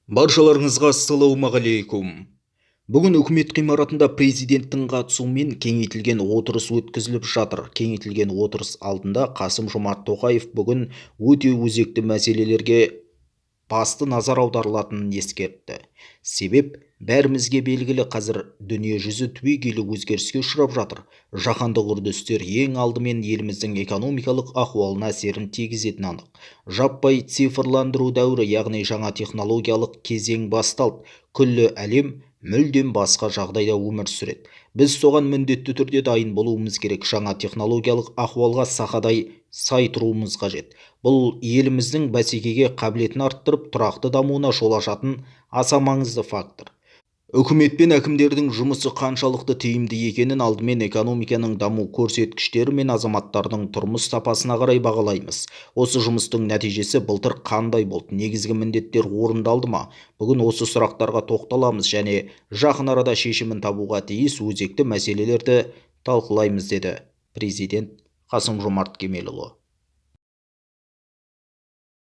Баршаларыңызға ассалаумағалейкум! Бүгін Үкімет ғимаратында Президенттің қатысуымен кеңейтілген отырыс өткізіліп жатыр. Кеңейтілген отырыс алдында Қасым-Жомарт Тоқаев бүгін өте өзекті мәселелерге басты назар аударылатынын ескертті. Себеп, бәрімізге белгілі, қазір дүниежүзі түбегейлі өзгеріске ұшырап жатыр. Жаһандық үрдістер ең алдымен еліміздің экономикалық ахуалына әсерін тигізетіні анық. Жаппай цифрландыру дәуірі, яғни жаңа технологиялық кезең басталды. Күллі әлем мүлдем басқа жағдайда өмір сүреді. Біз соған міндетті түрде дайын болуымыз керек. Жаңа технологиялық ахуалға сақадай сай тұруымыз қажет. Бұл еліміздің бәсекеге қабілетін арттырып, тұрақты дамуына жол ашатын аса маңызды фактор. Үкімет пен әкімдердің жұмысы қаншалықты тиімді екенін алдымен экономиканың даму көрсеткіштері мен азаматтардың тұрмыс сапасына қарай бағалаймыз. Осы жұмыстың нәтижесі былтыр қандай болды, негізгі міндеттер орындалды ма? Бүгін осы сұрақтарға тоқталамыз және жақын арада шешімін табуға тиіс өзекті мәселелерді талқылаймыз, деді Президент Қасым-Жомарт Кемелұлы.